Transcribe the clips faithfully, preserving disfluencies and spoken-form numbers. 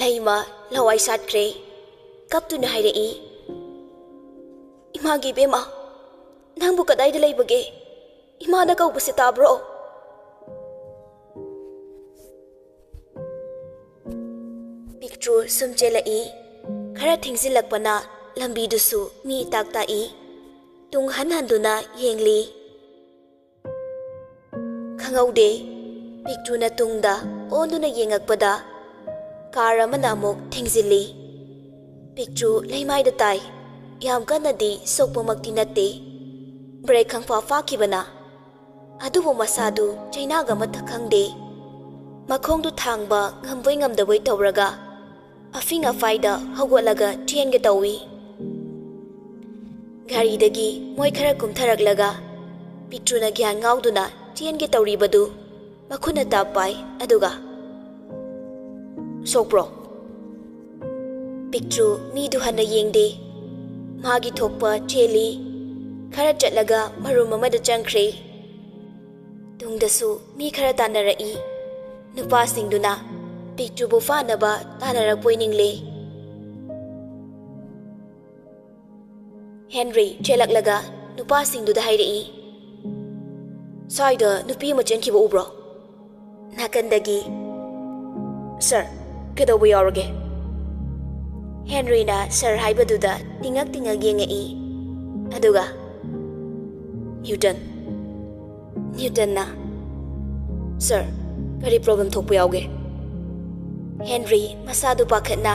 ꯑꯩꯃ ꯂꯋꯥꯏ ꯁꯥꯠꯈ꯭ꯔꯦ꯫ ꯀꯞꯇꯨꯅ ꯍꯥꯏꯔꯛꯏ, "ꯏꯃꯥꯒꯤ ꯏꯕꯦꯝꯃ, ꯅꯪꯕꯨ ꯀꯗꯥꯏꯗ ꯂꯩꯕꯒꯦ? ꯏꯃꯥꯅ ꯀꯧꯕꯁꯦ ꯇꯥꯕ꯭ꯔꯣ?" ꯄꯤꯛꯇ꯭ꯔꯨ ꯁꯨꯝ ꯆꯦꯜꯂꯛꯏ꯫ ꯈꯔ ꯊꯦꯡꯖꯤꯜꯂꯛꯄꯅ ꯂꯝꯕꯤꯗꯨꯁꯨ ꯃꯤ ꯏꯇꯥꯛ ꯇꯥꯛꯏ꯫ ꯇꯨꯡ ꯍꯟ ꯍꯟꯗꯨꯅ ꯌꯦꯡꯂꯤ꯫ ꯈꯪꯍꯧꯗꯦ, ꯄꯤꯛꯇ꯭ꯔꯨꯅ ꯇꯨꯡꯗ ꯑꯣꯟꯗꯨꯅ ꯌꯦꯡꯉꯛꯄꯗ ꯀꯥꯔ ꯑꯃꯅ ꯑꯃꯨꯛ ꯊꯦꯡꯖꯤꯜꯂꯤ꯫ ꯄꯤꯛꯇ꯭ꯔꯨ ꯂꯩꯃꯥꯏꯗ ꯇꯥꯏ꯫ ꯌꯥꯝ ꯀꯟꯅꯗꯤ ꯁꯣꯛꯄꯃꯛꯇꯤ ꯅꯠꯇꯦ꯫ ꯕ꯭ꯔꯦꯛ ꯈꯪꯐꯥ ꯐꯥꯈꯤꯕꯅ꯫ ꯑꯗꯨꯕꯨ ꯃꯁꯥꯗꯨ ꯆꯩꯅꯥꯒ ꯑꯃꯠꯇ ꯈꯪꯗꯦ꯫ ꯃꯈꯣꯡꯗꯨ ꯊꯥꯡꯕ ꯉꯝꯕꯣꯏ ꯉꯝꯗꯕꯣꯏ ꯇꯧꯔꯒ ꯑꯐꯤꯡ ꯑꯐꯥꯏꯗ ꯍꯧꯒꯠꯂꯒ ꯆꯦꯟꯒꯦ ꯇꯧꯏ꯫ ꯒꯥꯔꯤꯗꯒꯤ ꯃꯣꯏ ꯈꯔ ꯀꯨꯝꯊꯔꯛꯂꯒ ꯄꯤꯛꯇ꯭ꯔꯨꯅ ꯒ꯭ꯌꯥꯟ ꯉꯥꯎꯗꯨꯅ ꯆꯦꯟꯒꯦ ꯇꯧꯔꯤꯕꯗꯨ ꯃꯈꯨꯠꯅ ꯇꯥꯞ ꯄꯥꯏ, ꯑꯗꯨꯒ, "ꯁꯣꯛꯄ꯭ꯔꯣ?" ꯄꯤꯛꯇ꯭ꯔꯨ ꯃꯤꯗꯨ ꯍꯟꯅ ꯌꯦꯡꯗꯦ꯫ ꯃꯥꯒꯤ ꯊꯣꯛꯄ ꯆꯦꯜꯂꯤ꯫ ꯈꯔ ꯆꯠꯂꯒ ꯃꯔꯨꯝ ꯑꯃꯗ ꯆꯪꯈ꯭ꯔꯦ꯫ ꯇꯨꯡꯗꯁꯨ ꯃꯤ ꯈꯔ ꯇꯥꯟꯅꯔꯛꯏ꯫ ꯅꯨꯄꯥꯁꯤꯡꯗꯨꯅ ꯄꯤꯛꯇ꯭ꯔꯨꯕꯨ ꯐꯥꯅꯕ ꯇꯥꯟꯅꯔꯛꯄꯣꯏ ꯅꯤꯡꯂꯦ꯫ ꯍꯦꯟꯔꯤ ꯆꯦꯜꯂꯛꯂꯒ ꯅꯨꯄꯥꯁꯤꯡꯗꯨꯗ ꯍꯥꯏꯔꯛꯏ, "ꯁ꯭ꯋꯥꯏꯗ ꯅꯨꯄꯤ ꯑꯃ ꯆꯦꯟꯈꯤꯕ ꯎꯕ꯭ꯔꯣ?" ꯅꯥꯀꯟꯗꯒꯤ, "ꯁꯥꯔ, ꯀꯩꯗꯧꯕ ꯌꯥꯎꯔꯒꯦ?" ꯍꯦꯟꯔꯤꯅ ꯁꯥꯔ ꯍꯥꯏꯕꯗꯨꯗ ꯇꯤꯡꯉꯛ ꯇꯤꯡꯉꯛ ꯌꯦꯡꯉꯛꯏ꯫ ꯑꯗꯨꯒ, "ꯅ꯭ꯌꯨꯇꯟ꯫" ꯅ꯭ꯌꯨꯇꯟꯅ, "ꯁꯥꯔ, ꯀꯔꯤ ꯄ꯭ꯔꯣꯕ꯭ꯂꯦꯝ ꯊꯣꯛꯄ ꯌꯥꯎꯒꯦ?" ꯍꯦꯟꯔꯤ ꯃꯁꯥꯗꯨ ꯄꯥꯈꯠꯅ,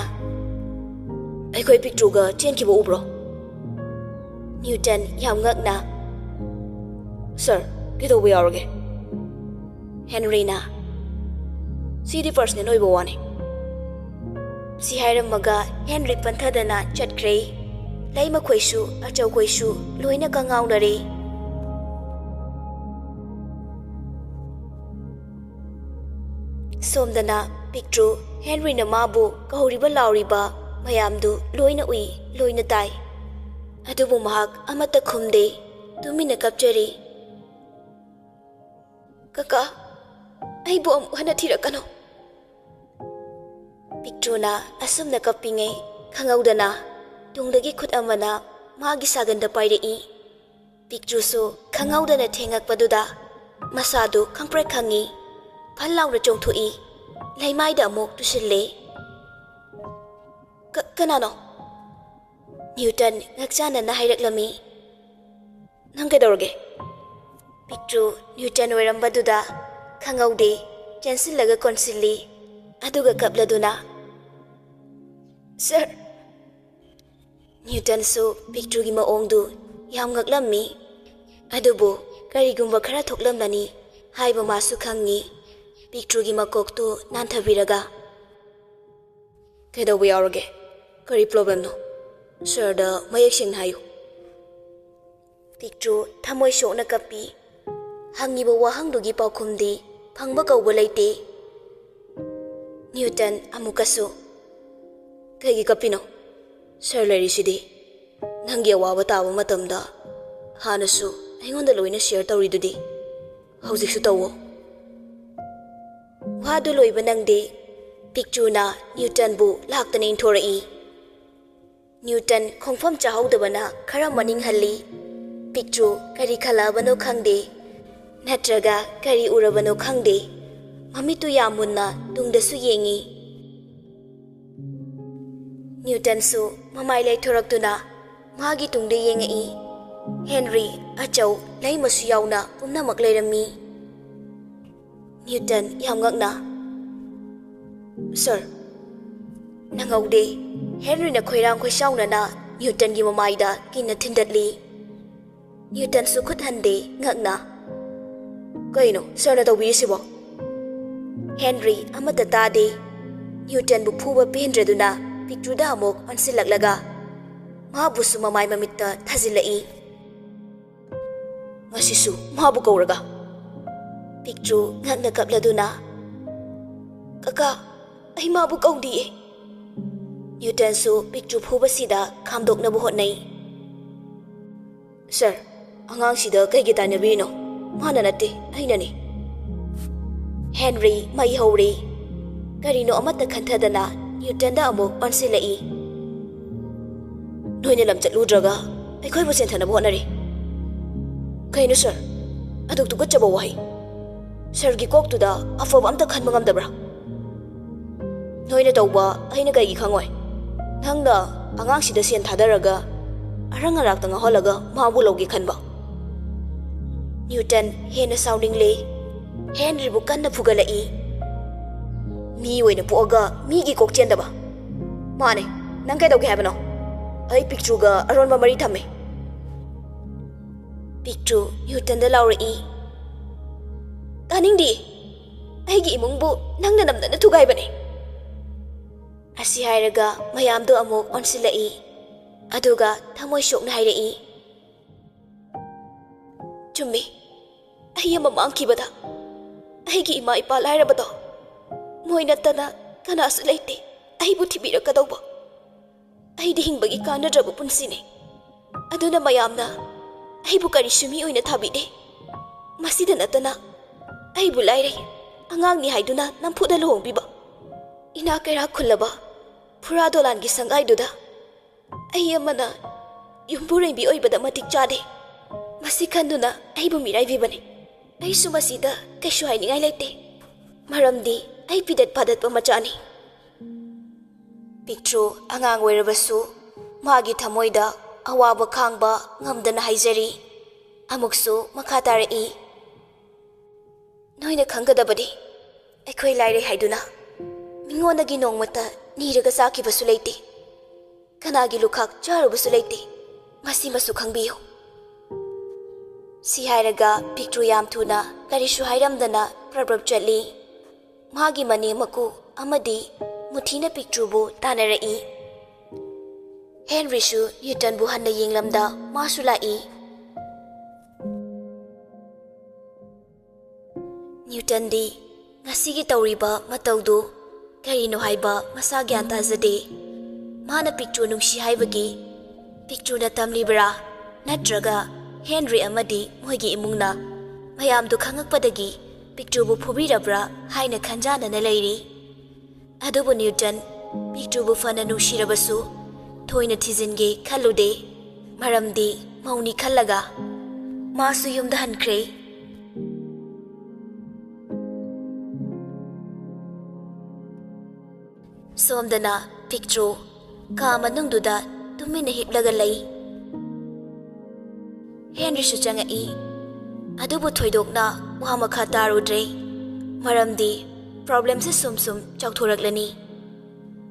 "ꯑꯩꯈꯣꯏ ꯄꯤꯛꯇ꯭ꯔꯨꯒ ꯆꯦꯟꯈꯤꯕ ꯎꯕ꯭ꯔꯣ?" ꯅ꯭ꯌꯨꯇꯟ ꯌꯥꯝ ꯉꯛꯅ, "ꯁꯥꯔ, ꯀꯩꯗꯧꯕ ꯌꯥꯎꯔꯒꯦ?" ꯍꯦꯟꯔꯤꯅ, "ꯁꯤꯗꯤ ꯄꯔꯁꯅꯦꯜ ꯑꯣꯏꯕ ꯋꯥꯅꯤ꯫" ꯁꯤ ꯍꯥꯏꯔꯝꯃꯒ ꯍꯦꯟꯔꯤ ꯄꯟꯊꯗꯅ ꯆꯠꯈ꯭ꯔꯦ꯫ ꯂꯩꯃꯈꯣꯏꯁꯨ ꯑꯆꯧꯈꯣꯏꯁꯨ ꯂꯣꯏꯅ ꯀꯉꯥꯎꯅꯔꯦ꯫ ꯁꯣꯝꯗꯅ ꯄꯤꯛꯇ꯭ꯔꯨ ꯍꯦꯟꯔꯤꯅ ꯃꯥꯕꯨ ꯀꯧꯔꯤꯕ ꯂꯥꯎꯔꯤꯕ ꯃꯌꯥꯝꯗꯨ ꯂꯣꯏꯅ ꯎꯏ, ꯂꯣꯏꯅ ꯇꯥꯏ꯫ ꯑꯗꯨꯕꯨ ꯃꯍꯥꯛ ꯑꯃꯠꯇ ꯈꯨꯝꯗꯦ, ꯇꯨꯃꯤꯟꯅ ꯀꯞꯆꯔꯤ꯫ "ꯀꯀꯥ, ꯑꯩꯕꯨ ꯑꯃꯨꯛ ꯍꯟꯅ ꯊꯤꯔꯛꯀꯅꯨ꯫" ꯄꯤꯛꯇ꯭ꯔꯨꯅ ꯑꯁꯨꯝꯅ ꯀꯞꯄꯤꯉꯩ ꯈꯪꯍꯧꯗꯅ ꯇꯨꯡꯗꯒꯤ ꯈꯨꯠ ꯑꯃꯅ ꯃꯥꯒꯤ ꯁꯥꯒꯟꯗ ꯄꯥꯏꯔꯛꯏ꯫ ꯄꯤꯛꯇ꯭ꯔꯨꯁꯨ ꯈꯪꯍꯧꯗꯅ ꯊꯦꯡꯉꯛꯄꯗꯨꯗ ꯃꯁꯥꯗꯨ ꯈꯪꯄ꯭ꯔꯦꯛ ꯈꯪꯉꯤ꯫ ꯐꯟ ꯂꯥꯎꯅ ꯆꯣꯡꯊꯣꯛꯏ꯫ ꯂꯩꯃꯥꯏꯗ ꯑꯃꯨꯛ ꯇꯨꯁꯤꯜꯂꯦ꯫ "ꯀ-, ꯀꯅꯥꯅꯣ?" ꯅ꯭ꯌꯨꯇꯟ ꯉꯛꯆꯥꯟꯅꯅ ꯍꯥꯏꯔꯛꯂꯝꯃꯤ꯫ "ꯅꯪ ꯀꯩꯗꯧꯔꯒꯦ?" ꯄꯤꯛꯇ꯭ꯔꯨ ꯅ꯭ꯌꯨꯇꯟ ꯑꯣꯏꯔꯝꯕꯗꯨꯗ ꯈꯪꯍꯧꯗꯦ, ꯆꯦꯟꯁꯤꯜꯂꯒ ꯀꯣꯟꯁꯤꯜꯂꯤ꯫ ꯑꯗꯨꯒ ꯀꯞꯂꯗꯨꯅ, "ꯁꯔ!" ꯅ꯭ꯌꯨꯇꯟꯁꯨ ꯄꯤꯛꯇ꯭ꯔꯨꯒꯤ ꯃꯑꯣꯡꯗꯨ ꯌꯥꯝ ꯉꯛꯂꯝꯃꯤ꯫ ꯑꯗꯨꯕꯨ ꯀꯔꯤꯒꯨꯝꯕ ꯈꯔ ꯊꯣꯛꯂꯝꯂꯅꯤ ꯍꯥꯏꯕ ꯃꯥꯁꯨ ꯈꯪꯉꯤ꯫ ꯄꯤꯛꯇ꯭ꯔꯨꯒꯤ ꯃꯀꯣꯛꯇꯨ ꯅꯥꯟꯊꯕꯤꯔꯒ, "ꯀꯩꯗꯧꯕ ꯌꯥꯎꯔꯒꯦ? ꯀꯔꯤ ꯄ꯭ꯔꯣꯕ꯭ꯂꯦꯝꯅꯣ? ꯁꯔꯗ ꯃꯌꯦꯛ ꯁꯦꯡꯅ ꯍꯥꯏꯌꯨ꯫" ꯄꯤꯛꯇ꯭ꯔꯨ ꯊꯃꯣꯏ ꯁꯣꯛꯅ ꯀꯞꯄꯤ꯫ ꯍꯪꯉꯤꯕ ꯋꯥꯍꯪꯗꯨꯒꯤ ꯄꯥꯎꯈꯨꯝꯗꯤ ꯐꯪꯕ ꯀꯧꯕ ꯂꯩꯇꯦ꯫ ꯅ꯭ꯌꯨꯇꯟ ꯑꯃꯨꯛꯀꯁꯨ, "ꯀꯩꯒꯤ ꯀꯞꯄꯤꯅꯣ? ꯁꯔ ꯂꯩꯔꯤꯁꯤꯗꯤ꯫ ꯅꯪꯒꯤ ꯑꯋꯥꯕ ꯇꯥꯕ ꯃꯇꯝꯗ ꯍꯥꯟꯅꯁꯨ ꯑꯩꯉꯣꯟꯗ ꯂꯣꯏꯅ ꯁꯤꯌꯔ ꯇꯧꯔꯤꯗꯨꯗꯤ꯫ ꯍꯧꯖꯤꯛꯁꯨ ꯇꯧꯋꯣ꯫" ꯋꯥꯗꯨ ꯂꯣꯏꯕ ꯅꯪꯗꯦ꯫ ꯄꯤꯛꯇ꯭ꯔꯨꯅ ꯅ꯭ꯌꯨꯇꯟꯕꯨ ꯂꯥꯛꯇꯅ ꯏꯟꯊꯣꯔꯛꯏ꯫ ꯅ꯭ꯌꯨꯇꯟ ꯈꯣꯡꯐꯝ ꯆꯥꯍꯧꯗꯕꯅ ꯈꯔ ꯃꯅꯤꯡ ꯍꯜꯂꯤ꯫ ꯄꯤꯛꯇ꯭ꯔꯨ ꯀꯔꯤ ꯈꯜꯂꯛꯑꯕꯅꯣ ꯈꯪꯗꯦ, ꯅꯠꯇ꯭ꯔꯒ ꯀꯔꯤ ꯎꯔꯕꯅꯣ ꯈꯪꯗꯦ꯫ ꯃꯃꯤꯠꯇꯨ ꯌꯥꯝ ꯃꯨꯟꯅ ꯇꯨꯡꯗꯁꯨ ꯌꯦꯡꯉꯤ꯫ ꯅ꯭ꯌꯨꯇꯟꯁꯨ ꯃꯃꯥꯏ ꯂꯩꯊꯣꯔꯛꯇꯨꯅ ꯃꯥꯒꯤ ꯇꯨꯡꯗ ꯌꯦꯡꯉꯛꯏ꯫ ꯍꯦꯟꯔꯤ, ꯑꯆꯧ, ꯂꯩꯃꯁꯨ ꯌꯥꯎꯅ ꯄꯨꯝꯅꯃꯛ ꯂꯩꯔꯝꯃꯤ꯫ ꯅ꯭ꯌꯨꯇꯟ ꯌꯥꯝ ꯉꯛꯅ, "ꯁꯔ꯫" ꯅꯪꯍꯧꯗꯦ꯫ ꯍꯦꯟꯔꯤꯅ ꯈꯣꯏꯔꯥꯡ ꯈꯣꯏꯁꯥꯎꯅꯅ ꯅ꯭ꯌꯨꯇꯟꯒꯤ ꯃꯃꯥꯏꯗ ꯀꯤꯟꯅ ꯊꯤꯟꯗꯠꯂꯤ꯫ ꯅ꯭ꯌꯨꯇꯟꯁꯨ ꯈꯨꯠ ꯍꯟꯗꯦ, ꯉꯛꯅ, "ꯀꯩꯅꯣ ꯁꯔꯅ ꯇꯧꯕꯤꯔꯤꯁꯤꯕꯣ?" ꯍꯦꯟꯔꯤ ꯑꯃꯠꯇ ꯇꯥꯗꯦ꯫ ꯅ꯭ꯌꯨꯇꯟꯕꯨ ꯐꯨꯕ ꯄꯦꯟꯗ꯭ꯔꯗꯨꯅ ꯄꯤꯛꯇ꯭ꯔꯨꯗ ꯑꯃꯨꯛ ꯑꯣꯟꯁꯤꯜꯂꯛꯂꯒ ꯃꯥꯕꯨꯁꯨ ꯃꯃꯥꯏ ꯃꯃꯤꯠꯇ ꯊꯥꯖꯤꯜꯂꯛꯏ꯫ "ꯉꯁꯤꯁꯨ ꯃꯥꯕꯨ ꯀꯧꯔꯒ?" ꯄꯤꯛꯇ꯭ꯔꯨ ꯉꯛꯅ ꯀꯞꯂꯗꯨꯅ, "ꯀꯀꯥ, ꯑꯩ ꯃꯥꯕꯨ ꯀꯧꯗꯤꯌꯦ꯫" ꯅ꯭ꯌꯨꯇꯟꯁꯨ ꯄꯤꯛꯇ꯭ꯔꯨ ꯐꯨꯕꯁꯤꯗ ꯈꯥꯝꯗꯣꯛꯅꯕ ꯍꯣꯠꯅꯩ꯫ "ꯁꯔ, ꯑꯉꯥꯡꯁꯤꯗ ꯀꯩꯒꯤ ꯇꯥꯏꯅꯕꯤꯔꯤꯅꯣ? ꯃꯥꯅ ꯅꯠꯇꯦ, ꯑꯩꯅꯅꯤ꯫" ꯍꯦꯟꯔꯤ ꯃꯩ ꯍꯧꯔꯤ꯫ ꯀꯔꯤꯅꯣ ꯑꯃꯠꯇ ꯈꯟꯊꯗꯅ ꯅ꯭ꯌꯨꯇꯟꯗ ꯑꯃꯨꯛ ꯑꯣꯟꯁꯤꯜꯂꯛꯏ꯫ "ꯅꯣꯏꯅ ꯂꯝ ꯆꯠꯂꯨꯗ꯭ꯔꯒ ꯑꯩꯈꯣꯏꯕꯨ ꯆꯦꯟꯊꯅꯕ ꯍꯣꯠꯅꯔꯤ꯫ ꯀꯩꯅꯣ ꯁꯥꯔ, ꯑꯗꯨꯛ ꯇꯨꯀꯠꯆꯕ ꯋꯥꯍꯩ! ꯁꯥꯔꯒꯤ ꯀꯣꯛꯇꯨꯗ ꯑꯐꯕ ꯑꯝꯇ ꯈꯟꯕ ꯉꯝꯗꯕ꯭ꯔꯥ? ꯅꯣꯏꯅ ꯇꯧꯕ ꯑꯩꯅ ꯀꯩꯒꯤ ꯈꯪꯉꯣꯏ? ꯅꯪꯅ ꯑꯉꯥꯡꯁꯤꯗ ꯁꯦꯟ ꯊꯥꯗꯔꯒ ꯑꯔꯪ ꯑꯔꯥꯛꯇ ꯉꯥꯎꯍꯜꯂꯒ ꯃꯥꯕꯨ ꯂꯧꯒꯦ ꯈꯟꯕ?" ꯅ꯭ꯌꯨꯇꯟ ꯍꯦꯟꯅ ꯁꯥꯎꯅꯤꯡꯂꯦ꯫ ꯍꯦꯟꯔꯤꯕꯨ ꯀꯟꯅ ꯐꯨꯒꯠꯂꯛꯏ꯫ "ꯃꯤ ꯑꯣꯏꯅ ꯄꯣꯛꯑꯒ ꯃꯤꯒꯤ ꯀꯣꯛ ꯆꯦꯟꯗꯕ? ꯃꯥꯅꯦ, ꯅꯪ ꯀꯩꯗꯧꯒꯦ ꯍꯥꯏꯕꯅꯣ? ꯑꯩ ꯄꯤꯛꯇ꯭ꯔꯨꯒ ꯑꯔꯣꯟꯕ ꯃꯔꯤ ꯊꯝꯃꯦ꯫" ꯄꯤꯛꯇ꯭ꯔꯨ ꯅ꯭ꯌꯨꯇꯟꯗ ꯂꯥꯎꯔꯛꯏ꯫ "ꯇꯥꯅꯤꯡꯗꯦ꯫ ꯑꯩꯒꯤ ꯏꯃꯨꯡꯕꯨ ꯅꯪꯅ ꯅꯝꯗꯅ ꯊꯨꯒꯥꯏꯕꯅꯦ꯫" ꯑꯁꯤ ꯍꯥꯏꯔꯒ ꯃꯌꯥꯝꯗꯣ ꯑꯃꯨꯛ ꯑꯣꯟꯁꯤꯜꯂꯛꯏ꯫ ꯑꯗꯨꯒ ꯊꯃꯣꯏ ꯁꯣꯛꯅ ꯍꯥꯏꯔꯛꯏ, "ꯆꯨꯝꯃꯤ꯫ ꯑꯩ ꯑꯃ ꯃꯥꯡꯈꯤꯕꯗ ꯑꯩꯒꯤ ꯏꯃꯥ ꯏꯄꯥ ꯂꯥꯏꯔꯕꯗꯣ, ꯃꯣꯏ ꯅꯠꯇꯅ ꯀꯅꯥꯁꯨ ꯂꯩꯇꯦ ꯑꯩꯕꯨ ꯊꯤꯕꯤꯔꯛꯀꯗꯧꯕ꯫ ꯑꯩꯗꯤ ꯍꯤꯡꯕꯒꯤ ꯀꯥꯟꯅꯗ꯭ꯔꯕ ꯄꯨꯟꯁꯤꯅꯤ꯫ ꯑꯗꯨꯅ ꯃꯌꯥꯝꯅ ꯑꯩꯕꯨ ꯀꯔꯤꯁꯨ ꯃꯤ ꯑꯣꯏꯅ ꯊꯥꯕꯤꯗꯦ꯫ ꯃꯁꯤꯗ ꯅꯠꯇꯅ ꯑꯩꯕꯨ ꯂꯥꯏꯔꯩ ꯑꯉꯥꯡꯅꯤ ꯍꯥꯏꯗꯨꯅ ꯅꯝꯐꯨꯗ ꯂꯨꯍꯣꯡꯕꯤꯕ, ꯏꯅꯥꯛ ꯀꯩꯔꯥꯛ ꯈꯨꯜꯂꯕ ꯐꯨꯔꯥ ꯗꯣꯂꯥꯟꯒꯤ ꯁꯪꯒꯥꯏꯗꯨꯗ ꯑꯩ ꯑꯃꯅ ꯌꯨꯝꯕꯨꯔꯦꯝꯕꯤ ꯑꯣꯏꯕꯗ ꯃꯇꯤꯛ ꯆꯥꯗꯦ꯫ ꯃꯁꯤ ꯈꯟꯗꯨꯅ ꯑꯩꯕꯨ ꯃꯤꯔꯥꯏꯕꯤꯕꯅꯤ꯫ ꯑꯩꯁꯨ ꯃꯁꯤꯗ ꯀꯩꯁꯨ ꯍꯥꯏꯅꯤꯡꯉꯥꯏ ꯂꯩꯇꯦ, ꯃꯔꯝꯗꯤ ꯑꯩ ꯄꯤꯗꯠ ꯄꯥꯗꯠꯄ ꯃꯆꯥꯅꯤ꯫" ꯄꯤꯛꯇ꯭ꯔꯨ ꯑꯉꯥꯡ ꯑꯣꯏꯔꯕꯁꯨ ꯃꯥꯒꯤ ꯊꯃꯣꯏꯗ ꯑꯋꯥꯕ ꯈꯥꯡꯕ ꯉꯝꯗꯅ ꯍꯥꯏꯖꯔꯤ꯫ ꯑꯃꯨꯛꯁꯨ ꯃꯈꯥ ꯇꯥꯔꯛꯏ, "ꯅꯣꯏꯅ ꯈꯪꯒꯗꯕꯗꯤ, ꯑꯩꯈꯣꯏ ꯂꯥꯏꯔꯩ ꯍꯥꯏꯗꯨꯅ ꯃꯤꯉꯣꯟꯗꯒꯤ ꯅꯣꯡꯃꯇ ꯅꯤꯔꯒ ꯆꯥꯈꯤꯕꯁꯨ ꯂꯩꯇꯦ꯫ ꯀꯅꯥꯒꯤ ꯂꯨꯈꯥꯛ ꯆꯥꯔꯨꯕꯁꯨ ꯂꯩꯇꯦ꯫ ꯃꯁꯤꯃꯁꯨ ꯈꯪꯕꯤꯌꯨ꯫" ꯁꯤ ꯍꯥꯏꯔꯒ ꯄꯤꯛꯇ꯭ꯔꯨ ꯌꯥꯝ ꯊꯨꯅ ꯀꯔꯤꯁꯨ ꯍꯥꯏꯔꯝꯗꯅ ꯄ꯭ꯔꯞ ꯄ꯭ꯔꯞ ꯆꯠꯂꯤ꯫ ꯃꯥꯒꯤ ꯃꯅꯦꯝ ꯃꯀꯨ ꯑꯃꯗꯤ ꯃꯨꯊꯤꯅ ꯄꯤꯛꯇ꯭ꯔꯨꯕꯨ ꯇꯥꯟꯅꯔꯛꯏ꯫ ꯍꯦꯟꯔꯤꯁꯨ ꯅ꯭ꯌꯨꯇꯟꯕꯨ ꯍꯟꯅ ꯌꯦꯡꯂꯝꯗ ꯃꯥꯁꯨ ꯂꯥꯛꯏ꯫ ꯅ꯭ꯌꯨꯇꯟꯗꯤ ꯉꯁꯤꯒꯤ ꯇꯧꯔꯤꯕ ꯃꯇꯧꯗꯨ ꯀꯔꯤꯅꯣ ꯍꯥꯏꯕ ꯃꯁꯥ ꯒ꯭ꯌꯥꯟ ꯇꯥꯖꯗꯦ꯫ ꯃꯥꯅ ꯄꯤꯛꯇ꯭ꯔꯨ ꯅꯨꯡꯁꯤ ꯍꯥꯏꯕꯒꯤ ꯄꯤꯛꯇ꯭ꯔꯨꯅ ꯇꯝꯂꯤꯕ꯭ꯔꯥ, ꯅꯠꯇ꯭ꯔꯒ ꯍꯦꯟꯔꯤ ꯑꯃꯗꯤ ꯃꯣꯏꯒꯤ ꯏꯃꯨꯡꯅ ꯃꯌꯥꯝꯗꯨ ꯈꯪꯉꯛꯄꯗꯒꯤ ꯄꯤꯛꯇ꯭ꯔꯨꯕꯨ ꯐꯨꯕꯤꯔꯕ꯭ꯔꯥ ꯍꯥꯏꯅ ꯈꯟꯖꯥꯟꯅꯅ ꯂꯩꯔꯤ꯫ ꯑꯗꯨꯕꯨ ꯅ꯭ꯌꯨꯇꯟ ꯄꯤꯛꯇ꯭ꯔꯨꯕꯨ ꯐꯅ ꯅꯨꯡꯁꯤꯔꯕꯁꯨ ꯊꯣꯏꯅ ꯊꯤꯖꯤꯟꯒꯦ ꯈꯜꯂꯨꯗꯦ꯫ ꯃꯔꯝꯗꯤ ꯃꯧꯅꯤ ꯈꯜꯂꯒ ꯃꯥꯁꯨ ꯌꯨꯝꯗ ꯍꯟꯈ꯭ꯔꯦ꯫ ꯁꯣꯝꯗꯅ ꯄꯤꯛꯇ꯭ꯔꯨ ꯀꯥ ꯃꯅꯨꯡꯗꯨꯗ ꯇꯨꯃꯤꯟꯅ ꯍꯤꯞꯂꯒ ꯂꯩ꯫ ꯍꯦꯟꯔꯤꯁꯨ ꯆꯪꯉꯛꯏ꯫ ꯑꯗꯨꯕꯨ ꯊꯣꯏꯗꯣꯛꯅ ꯋꯥ ꯃꯈꯥ ꯇꯥꯔꯨꯗ꯭ꯔꯦ꯫ ꯃꯔꯝꯗꯤ problemꯁꯦ ꯁꯨꯝ ꯁꯨꯝ ꯆꯥꯎꯊꯣꯔꯛꯂꯅꯤ꯫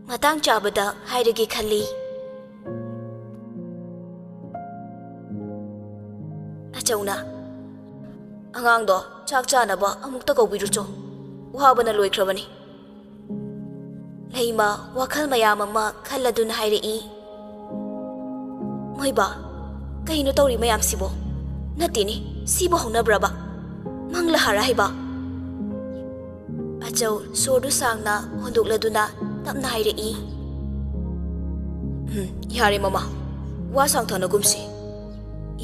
ꯃꯇꯥꯡ ꯆꯥꯕꯗ ꯍꯥꯏꯔꯒꯦ ꯈꯜꯂꯤ꯫ ꯑꯆꯧꯅ, "ꯑꯉꯥꯡꯗꯣ ꯆꯥꯛ ꯆꯥꯅꯕ ꯑꯃꯨꯛꯇ ꯀꯧꯕꯤꯔꯨꯆꯣ꯫ ꯋꯥꯕꯅ ꯂꯣꯏꯈ꯭ꯔꯕꯅꯤ꯫" ꯂꯩꯃ ꯋꯥꯈꯜ ꯃꯌꯥꯝ ꯑꯃ ꯈꯜꯂꯗꯨꯅ ꯍꯥꯏꯔꯛꯏ꯫ "ꯃꯣꯏꯕꯥ, ꯀꯩꯅꯣ ꯇꯧꯔꯤ ꯃꯌꯥꯝꯁꯤꯕꯣ? ꯅꯠꯇꯦꯅꯦ, ꯁꯤꯕꯨ ꯍꯧꯅꯕ꯭ꯔꯕ? ꯃꯪꯂꯥ ꯍꯥꯔꯥ ꯍꯥꯏꯕ?" ꯑꯆꯧ ꯁꯣꯔꯗꯨ ꯁꯥꯡꯅ ꯍꯣꯟꯗꯣꯛꯂꯗꯨꯅ ꯇꯞꯅ ꯍꯥꯏꯔꯛꯏ꯫ "ꯎꯝ, ꯌꯥꯔꯦ ꯃꯃꯥ, ꯋꯥ ꯁꯥꯡꯊꯅꯒꯨꯝꯁꯤ꯫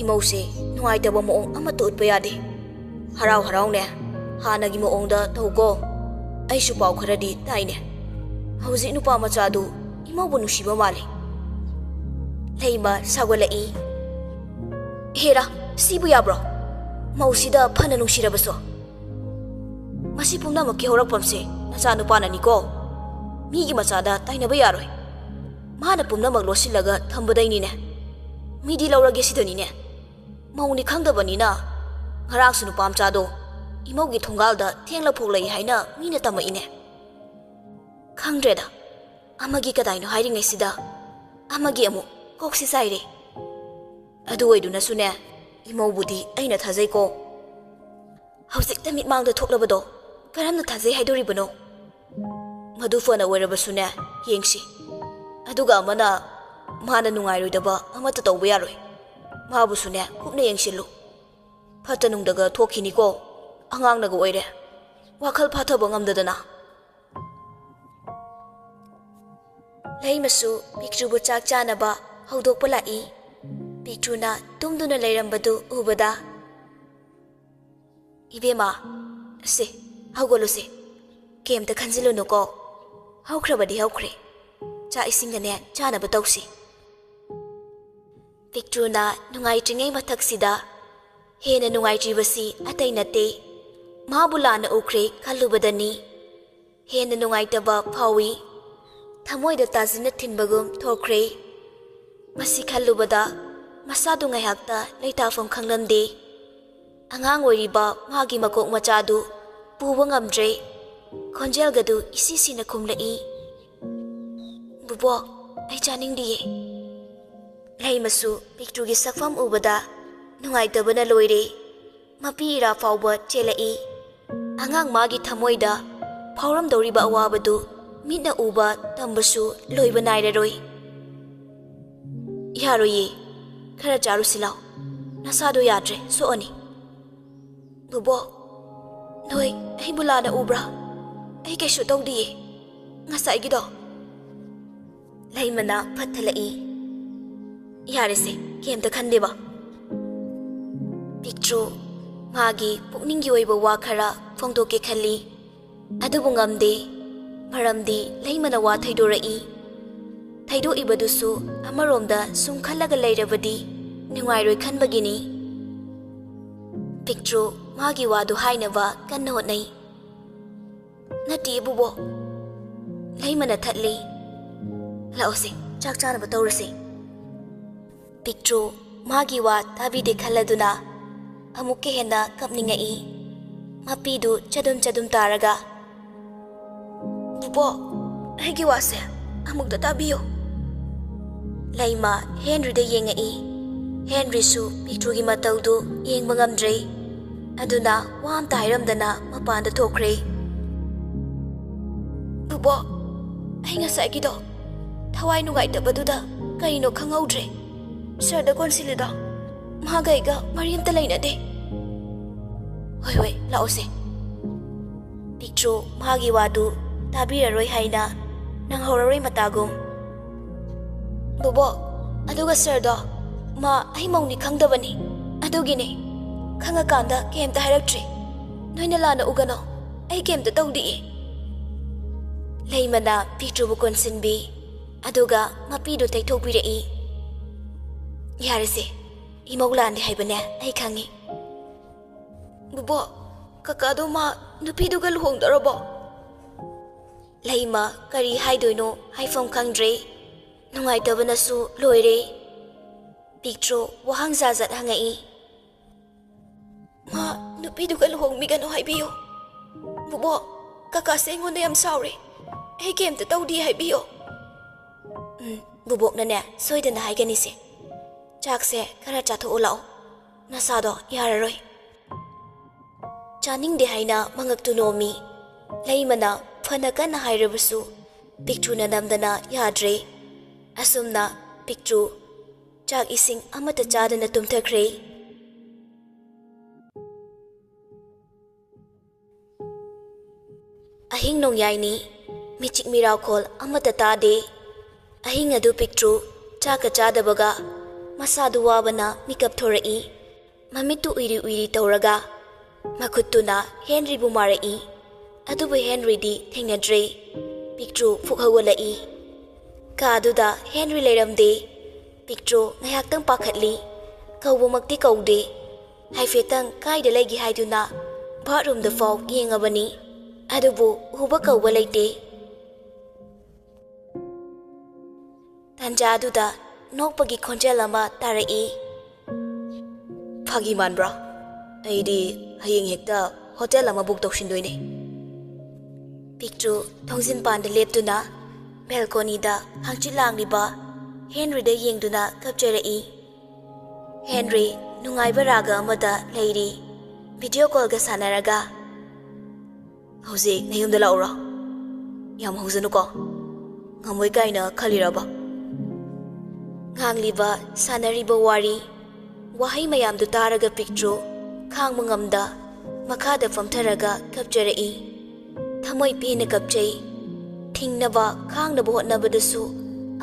ꯏꯃꯧꯁꯦ ꯅꯨꯡꯉꯥꯏꯇꯕ ꯃꯑꯣꯡ ꯑꯃꯠꯇ ꯎꯠꯄ ꯌꯥꯗꯦ꯫ ꯍꯔꯥꯎ ꯍꯔꯥꯎꯅꯦ ꯍꯥꯟꯅꯒꯤ ꯃꯑꯣꯡꯗ ꯇꯧꯀꯣ꯫ ꯑꯩꯁꯨ ꯄꯥꯎ ꯈꯔꯗꯤ ꯇꯥꯏꯅꯦ꯫ ꯍꯧꯖꯤꯛ ꯅꯨꯄꯥ ꯃꯆꯥꯗꯨ ꯏꯃꯧꯕꯨ ꯅꯨꯡꯁꯤꯕ ꯃꯥꯜꯂꯤ꯫" ꯂꯩꯃ ꯁꯥꯎꯒꯠꯂꯛꯏ꯫ "ꯍꯦꯔꯥ, ꯁꯤꯕꯨ ꯌꯥꯕ꯭ꯔꯣ? ꯃꯧꯁꯤꯗ ꯐꯅ ꯅꯨꯡꯁꯤꯔꯕꯁꯨ꯫ ꯃꯁꯤ ꯄꯨꯝꯅꯃꯛꯀꯤ ꯍꯧꯔꯛꯐꯝꯁꯦ ꯅꯆꯥꯅꯨꯄꯥꯅꯅꯤꯀꯣ꯫ ꯃꯤꯒꯤ ꯃꯆꯥꯗ ꯇꯥꯏꯅꯕ ꯌꯥꯔꯣꯏ꯫ ꯃꯥꯅ ꯄꯨꯝꯅꯃꯛ ꯂꯣꯠꯁꯤꯜꯂꯒ ꯊꯝꯕꯗꯩꯅꯤꯅꯦ꯫ ꯃꯤꯗꯤ ꯂꯧꯔꯒꯦ ꯁꯤꯗꯅꯤꯅꯦ꯫ ꯃꯧꯅꯤ ꯈꯪꯗꯕꯅꯤꯅ ꯉꯔꯥꯡꯁꯨ ꯅꯨꯄꯥ ꯃꯆꯥꯗꯣ ꯏꯃꯧꯒꯤ ꯊꯣꯡꯒꯥꯜꯗ ꯊꯦꯡꯂ ꯐꯣꯛꯂꯛꯏ ꯍꯥꯏꯅ ꯃꯤꯅ ꯇꯝꯃꯛꯏꯅꯦ꯫ ꯈꯪꯗ꯭ꯔꯦꯗ, ꯑꯃꯒꯤ ꯀꯗꯥꯏꯅꯣ ꯍꯥꯏꯔꯤꯉꯩꯁꯤꯗ ꯑꯃꯒꯤ ꯑꯃꯨꯛ ꯀꯣꯛꯁꯤ ꯆꯥꯏꯔꯦ꯫ ꯑꯗꯨ ꯑꯣꯏꯗꯨꯅꯁꯨꯅꯦ, ꯏꯃꯧꯕꯨꯗꯤ ꯑꯩꯅ ꯊꯥꯖꯩꯀꯣ꯫ ꯍꯧꯖꯤꯛꯇ ꯃꯤꯠꯃꯥꯡꯗ ꯊꯣꯛꯂꯕꯗꯣ ꯀꯔꯝꯅ ꯊꯥꯖꯩ ꯍꯥꯏꯗꯣꯔꯤꯕꯅꯣ? ꯃꯗꯨ ꯐꯅ ꯑꯣꯏꯔꯕꯁꯨꯅꯦ, ꯌꯦꯡꯁꯤ꯫ ꯑꯗꯨꯒ ꯑꯃꯅ ꯃꯥꯅ ꯅꯨꯡꯉꯥꯏꯔꯣꯏꯗꯕ ꯑꯃꯠꯇ ꯇꯧꯕ ꯌꯥꯔꯣꯏ꯫ ꯃꯥꯕꯨꯁꯨꯅꯦ ꯀꯨꯞꯅ ꯌꯦꯡꯁꯤꯜꯂꯨ꯫ ꯐꯠꯇ ꯅꯨꯡꯗꯒ ꯊꯣꯛꯈꯤꯅꯤꯀꯣ꯫ ꯑꯉꯥꯡꯅꯒ ꯑꯣꯏꯔꯦ꯫ ꯋꯥꯈꯜ ꯐꯥꯊꯕ ꯉꯝꯗꯗꯅ꯫" ꯂꯩꯃꯁꯨ ꯄꯤꯛꯇ꯭ꯔꯨꯕꯨ ꯆꯥꯛ ꯆꯥꯅꯕ ꯍꯧꯗꯣꯛꯄ ꯂꯥꯛꯏ꯫ ꯄꯤꯛꯇ꯭ꯔꯨꯅ ꯇꯨꯝꯗꯨꯅ ꯂꯩꯔꯝꯕꯗꯨ ꯎꯕꯗ, "ꯏꯕꯦꯝꯃ, ꯁꯦ, ꯍꯧꯒꯠꯂꯨꯁꯦ꯫ ꯀꯩꯝꯇ ꯈꯟꯖꯤꯜꯂꯨꯅꯨꯀꯣ꯫ "ꯍꯧꯈ꯭ꯔꯕꯗꯤ ꯍꯧꯈ꯭ꯔꯦ꯫ ꯆꯥꯛ ꯏꯁꯤꯡꯒꯅꯦ ꯆꯥꯅꯕ ꯇꯧꯁꯤ꯫" ꯄꯤꯛꯇ꯭ꯔꯨꯅ ꯅꯨꯡꯉꯥꯏꯇ꯭ꯔꯤꯉꯩ ꯃꯊꯛꯁꯤꯗ ꯍꯦꯟꯅ ꯅꯨꯡꯉꯥꯏꯇ꯭ꯔꯤꯕꯁꯤ ꯑꯇꯩ ꯅꯠꯇꯦ, ꯃꯥꯕꯨ ꯂꯥꯟꯅ ꯎꯈ꯭ꯔꯦ ꯈꯜꯂꯨꯕꯗꯅꯤ꯫ ꯍꯦꯟꯅ ꯅꯨꯡꯉꯥꯏꯇꯕ ꯐꯥꯎꯏ꯫ ꯊꯃꯣꯏꯗ ꯇꯥꯁꯤꯟꯅ ꯊꯤꯟꯕꯒꯨꯝ ꯊꯣꯛꯈ꯭ꯔꯦ꯫ ꯃꯁꯤ ꯈꯜꯂꯨꯕꯗ ꯃꯁꯥꯗꯨ ꯉꯥꯏꯍꯥꯛꯇ ꯂꯩꯇꯥꯐꯝ ꯈꯪꯂꯝꯗꯦ꯫ ꯑꯉꯥꯡ ꯑꯣꯏꯔꯤꯕ ꯃꯥꯒꯤ ꯃꯀꯣꯛ ꯃꯆꯥꯗꯨ ꯄꯨꯕ ꯉꯝꯗ꯭ꯔꯦ꯫ ꯈꯣꯟꯖꯦꯜꯒꯗꯨ ꯏꯁꯤ ꯁꯤꯅ ꯈꯨꯝꯂꯛꯏ, "ꯕꯨꯕꯣꯛ, ꯑꯩ ꯆꯥꯅꯤꯡꯗꯤꯌꯦ꯫" ꯂꯩꯃꯁꯨ ꯄꯤꯛꯇ꯭ꯔꯨꯒꯤ ꯁꯛꯐꯝ ꯎꯕꯗ ꯅꯨꯡꯉꯥꯏꯇꯕꯅ ꯂꯣꯏꯔꯦ꯫ ꯃꯄꯤ ꯏꯔꯥ ꯐꯥꯎꯕ ꯆꯦꯜꯂꯛꯏ꯫ ꯑꯉꯥꯡ ꯃꯥꯒꯤ ꯊꯃꯣꯏꯗ ꯐꯥꯎꯔꯝꯗꯧꯔꯤꯕ ꯑꯋꯥꯕꯗꯨ ꯃꯤꯠꯅ ꯎꯕ ꯇꯝꯕꯁꯨ ꯂꯣꯏꯕ ꯅꯥꯏꯔꯔꯣꯏ꯫ "ꯌꯥꯔꯣꯏꯌꯦ, ꯈꯔ ꯆꯥꯔꯨꯁꯤ ꯂꯥꯎ꯫ ꯅꯁꯥꯗꯣ ꯌꯥꯗ꯭ꯔꯦ, ꯁꯣꯛꯑꯅꯤ꯫" "ꯕꯨꯕꯣꯛ, ꯅꯣꯏ ꯑꯩꯕꯨ ꯂꯥꯟꯅ ꯎꯕ꯭ꯔꯥ? ꯑꯩ ꯀꯩꯁꯨ ꯇꯧꯗꯤꯌꯦ꯫ ꯉꯁꯥꯏꯒꯤꯗꯣ꯫" ꯂꯩꯃꯅ ꯐꯠꯊꯜꯂꯛꯏ꯫ "ꯌꯥꯔꯦꯁꯦ, ꯀꯩꯝꯇ ꯈꯟꯗꯦꯕ꯫" ꯄꯤꯛꯇ꯭ꯔꯨ ꯃꯥꯒꯤ ꯄꯨꯛꯅꯤꯡꯒꯤ ꯑꯣꯏꯕ ꯋꯥ ꯈꯔ ꯐꯣꯡꯗꯣꯛꯀꯦ ꯈꯜꯂꯤ꯫ ꯑꯗꯨꯕꯨ ꯉꯝꯗꯦ, ꯃꯔꯝꯗꯤ ꯂꯩꯃꯅ ꯋꯥ ꯊꯩꯗꯣꯔꯛꯏ꯫ ꯊꯩꯗꯣꯛꯏꯕꯗꯨꯁꯨ ꯑꯃꯔꯣꯝꯗ ꯁꯨꯝ ꯈꯜꯂꯒ ꯂꯩꯔꯕꯗꯤ ꯅꯨꯡꯉꯥꯏꯔꯣꯏ ꯈꯟꯕꯒꯤꯅꯤ꯫ ꯄꯤꯛꯇ꯭ꯔꯨ ꯃꯥꯒꯤ ꯋꯥꯗꯨ ꯍꯥꯏꯅꯕ ꯀꯟꯅ ꯍꯣꯠꯅꯩ꯫ "ꯅꯠꯇꯦ ꯕꯨꯕꯣꯛ꯫" ꯂꯩꯃꯅ ꯊꯠꯂꯤ꯫ "ꯂꯥꯛꯑꯣꯁꯦ, ꯆꯥꯛ ꯆꯥꯅꯕ ꯇꯧꯔꯁꯦ꯫" ꯄꯤꯛꯇ꯭ꯔꯨ ꯃꯥꯒꯤ ꯋꯥ ꯇꯥꯕꯤꯗꯦ ꯈꯜꯂꯗꯨꯅ ꯑꯃꯨꯛꯀ ꯍꯦꯟꯅ ꯀꯞꯅꯤꯡꯉꯛꯏ꯫ ꯃꯄꯤꯗꯨ ꯆꯗꯨꯝ ꯆꯗꯨꯝ ꯇꯥꯔꯒ, "ꯕꯨꯕꯣꯛ, ꯑꯩꯒꯤ ꯋꯥꯁꯦ ꯑꯃꯨꯛꯇ ꯇꯥꯕꯤꯌꯨ꯫" ꯂꯩꯃ ꯍꯦꯟꯔꯤꯗ ꯌꯦꯡꯉꯛꯏ꯫ ꯍꯦꯟꯔꯤꯁꯨ ꯄꯤꯛꯇ꯭ꯔꯨꯒꯤ ꯃꯇꯧꯗꯨ ꯌꯦꯡꯕ ꯉꯝꯗ꯭ꯔꯦ꯫ ꯑꯗꯨꯅ ꯋꯥ ꯑꯝꯇ ꯍꯥꯏꯔꯝꯗꯅ ꯃꯄꯥꯟꯗ ꯊꯣꯛꯈ꯭ꯔꯦ꯫ "ꯕꯨꯕꯣꯛ, ꯑꯩ ꯉꯁꯥꯏꯒꯤꯗꯣ ꯊꯋꯥꯏ ꯅꯨꯡꯉꯥꯏꯇꯕꯗꯨꯗ ꯀꯔꯤꯅꯣ ꯈꯪꯍꯧꯗ꯭ꯔꯦ꯫ ꯁꯥꯔꯗ ꯀꯣꯟꯁꯤꯜꯂꯤꯗꯣ ꯃꯥꯒ ꯑꯩꯒ ꯃꯔꯤ ꯑꯝꯇ ꯂꯩꯅꯗꯦ꯫" "ꯍꯣꯏ, ꯍꯣꯏ, ꯂꯥꯛꯑꯣꯁꯦ꯫" ꯄꯤꯛꯇ꯭ꯔꯨ ꯃꯥꯒꯤ ꯋꯥꯗꯨ ꯇꯥꯕꯤꯔꯔꯣꯏ ꯍꯥꯏꯅ ꯅꯪꯍꯧꯔꯔꯣꯏ ꯃꯇꯥꯒꯨꯝ꯫ "ꯕꯣꯕꯣꯛ, ꯑꯗꯨꯒ ꯁꯥꯔꯗꯣ, ꯃꯥ ꯑꯩ ꯃꯧꯅꯤ ꯈꯪꯗꯕꯅꯤ꯫ ꯑꯗꯨꯒꯤꯅꯦ, ꯈꯪꯉꯀꯥꯟꯗ ꯀꯩꯝꯇ ꯍꯥꯏꯔꯛꯇ꯭ꯔꯤ꯫ ꯅꯣꯏꯅ ꯂꯥꯟꯅ ꯎꯒꯅꯣ, ꯑꯩ ꯀꯩꯝꯇ ꯇꯧꯗꯤꯌꯦ꯫" ꯂꯩꯃꯅ ꯄꯤꯛꯇ꯭ꯔꯨꯕꯨ ꯀꯣꯟꯁꯤꯟꯕꯤ, ꯑꯗꯨꯒ ꯃꯄꯤꯗꯨ ꯇꯩꯊꯣꯛꯄꯤꯔꯛꯏ꯫ "ꯌꯥꯔꯦꯁꯦ, ꯏꯃꯧ ꯂꯥꯟꯗꯦ ꯍꯥꯏꯕꯅꯦ, ꯑꯩ ꯈꯪꯉꯤ꯫ ꯕꯨꯕꯣꯛ, ꯀꯀꯥꯗꯣ ꯃꯥ ꯅꯨꯄꯤꯗꯨꯒ ꯂꯨꯍꯣꯡꯗꯣꯔꯕꯣ?" ꯂꯩꯃ ꯀꯔꯤ ꯍꯥꯏꯗꯣꯏꯅꯣ ꯍꯥꯏꯐꯝ ꯈꯪꯗ꯭ꯔꯦ꯫ ꯅꯨꯡꯉꯥꯏꯇꯕꯅꯁꯨ ꯂꯣꯏꯔꯦ꯫ ꯄꯤꯛꯇ꯭ꯔꯨ ꯋꯥꯍꯪ ꯖꯥꯠ ꯖꯥꯠ ꯍꯪꯉꯛꯏ꯫ "ꯃꯥ ꯅꯨꯄꯤꯗꯨꯒ ꯂꯨꯍꯣꯡꯃꯤꯒꯅꯨ ꯍꯥꯏꯕꯤꯌꯨ꯫ ꯕꯨꯕꯣꯛ, ꯀꯀꯥꯁꯦ ꯑꯩꯉꯣꯟꯗ ꯌꯥꯝ ꯁꯥꯎꯔꯦ꯫ ꯑꯩ ꯀꯩꯝꯇ ꯇꯧꯗꯦ ꯍꯥꯏꯕꯤꯌꯨ꯫" "ꯎꯝ, ꯕꯨꯕꯣꯛꯅꯅꯦ ꯁꯣꯏꯗꯅ ꯍꯥꯏꯒꯅꯤꯁꯦ꯫ ꯆꯥꯛꯁꯦ ꯈꯔ ꯆꯥꯊꯣꯛꯎ ꯂꯥꯛꯑꯣ꯫ ꯅꯁꯥꯗꯣ ꯌꯥꯔꯔꯣꯏ꯫" ꯆꯥꯅꯤꯡꯗꯦ ꯍꯥꯏꯅ ꯃꯉꯛꯇꯨ ꯅꯣꯝꯃꯤ꯫ ꯂꯩꯃꯅ ꯐꯅ ꯀꯟꯅ ꯍꯥꯏꯔꯕꯁꯨ ꯄꯤꯛꯇ꯭ꯔꯨꯅ ꯅꯝꯗꯅ ꯌꯥꯗ꯭ꯔꯦ꯫ ꯑꯁꯨꯝꯅ ꯄꯤꯛꯇ꯭ꯔꯨ ꯆꯥꯛ ꯏꯁꯤꯡ ꯑꯃꯠꯇ ꯆꯥꯗꯅ ꯇꯨꯝꯊꯈ꯭ꯔꯦ꯫ ꯑꯍꯤꯡ ꯅꯣꯡꯌꯥꯏꯅꯤ꯫ ꯃꯤꯆꯤꯛ ꯃꯤꯔꯥꯎꯈꯣꯜ ꯑꯃꯠꯇ ꯇꯥꯗꯦ꯫ ꯑꯍꯤꯡ ꯑꯗꯨ ꯄꯤꯛꯇ꯭ꯔꯨ ꯆꯥꯛꯀ ꯆꯥꯗꯕꯒ ꯃꯁꯥꯗꯨ ꯋꯥꯕꯅ ꯃꯤꯀꯞ ꯊꯣꯔꯛꯏ꯫ ꯃꯃꯤꯠꯇꯨ ꯎꯏꯔꯤ ꯎꯏꯔꯤ ꯇꯧꯔꯒ ꯃꯈꯨꯠꯇꯨꯅ ꯍꯦꯟꯔꯤꯕꯨ ꯃꯥꯔꯛꯏ꯫ ꯑꯗꯨꯕꯨ ꯍꯦꯟꯔꯤꯗꯤ ꯊꯦꯡꯅꯗ꯭ꯔꯦ꯫ ꯄꯤꯛꯇ꯭ꯔꯨ ꯐꯨꯛ ꯍꯧꯒꯠꯂꯛꯏ꯫ ꯀꯥꯗꯨꯗ ꯍꯦꯟꯔꯤ ꯂꯩꯔꯝꯗꯦ꯫ ꯄꯤꯛꯇ꯭ꯔꯨ ꯉꯥꯏꯍꯥꯛꯇꯪ ꯄꯥꯈꯠꯂꯤ꯫ ꯀꯧꯕꯃꯛꯇꯤ ꯀꯧꯗꯦ꯫ ꯍꯥꯏꯐꯦꯠꯇꯪ ꯀꯥꯏꯗ ꯂꯩꯒꯦ ꯍꯥꯏꯗꯨꯅ ꯕꯥꯠꯔꯨꯝꯗ ꯐꯥꯎ ꯌꯦꯡꯉꯕꯅꯤ꯫ ꯑꯗꯨꯕꯨ ꯎꯕ ꯀꯧꯕ ꯂꯩꯇꯦ꯫ ꯇꯥꯟꯖꯥꯗꯨꯗ ꯅꯣꯛꯄꯒꯤ ꯈꯣꯟꯖꯦꯜ ꯑꯃ ꯇꯥꯔꯛꯏ꯫ "ꯐꯥꯒꯤ ꯃꯥꯟꯕ꯭ꯔꯣ? ꯑꯩꯗꯤ ꯍꯌꯦꯡ ꯍꯦꯛꯇ ꯍꯣꯇꯦꯜ ꯑꯃ ꯕꯨꯛ ꯇꯧꯁꯤꯟꯗꯣꯏꯅꯦ꯫" ꯄꯤꯛꯇ꯭ꯔꯨ ꯊꯣꯡꯖꯤꯟ ꯄꯥꯟꯗ ꯂꯦꯞꯇꯨꯅ ꯕꯦꯜꯀꯣꯅꯤꯗ ꯍꯪꯆꯤꯠ ꯂꯥꯡꯂꯤꯕ ꯍꯦꯟꯔꯤꯗ ꯌꯦꯡꯗꯨꯅ ꯀꯞꯆꯔꯛꯏ꯫ ꯍꯦꯟꯔꯤ ꯅꯨꯡꯉꯥꯏꯕ ꯔꯥꯒ ꯑꯃꯗ ꯂꯩꯔꯤ꯫ ꯚꯤꯗꯤꯑꯣ ꯀꯣꯜꯒ ꯁꯥꯟꯅꯔꯒ, "ꯍꯧꯖꯤꯛ ꯅꯌꯨꯝꯗ ꯂꯥꯛꯎꯔꯣ? ꯌꯥꯝ ꯍꯧꯖꯅꯨꯀꯣ꯫ ꯉꯝꯃꯣꯏ ꯀꯥꯏꯅ ꯈꯜꯂꯤꯔꯕ?" ꯉꯥꯡꯂꯤꯕ, ꯁꯥꯟꯅꯔꯤꯕ ꯋꯥꯔꯤ, ꯋꯥꯍꯩ ꯃꯌꯥꯝꯗꯨ ꯇꯥꯔꯒ ꯄꯤꯛꯇ꯭ꯔꯨ ꯈꯥꯡꯕ ꯉꯝꯗ ꯃꯈꯥꯗ ꯐꯝꯊꯔꯒ ꯀꯞꯆꯔꯛꯏ꯫ ꯊꯃꯣꯏ ꯄꯦꯟꯅ ꯀꯞꯆꯩ꯫ ꯊꯤꯡꯅꯕ, ꯈꯥꯡꯅꯕ ꯍꯣꯠꯅꯕꯗꯁꯨ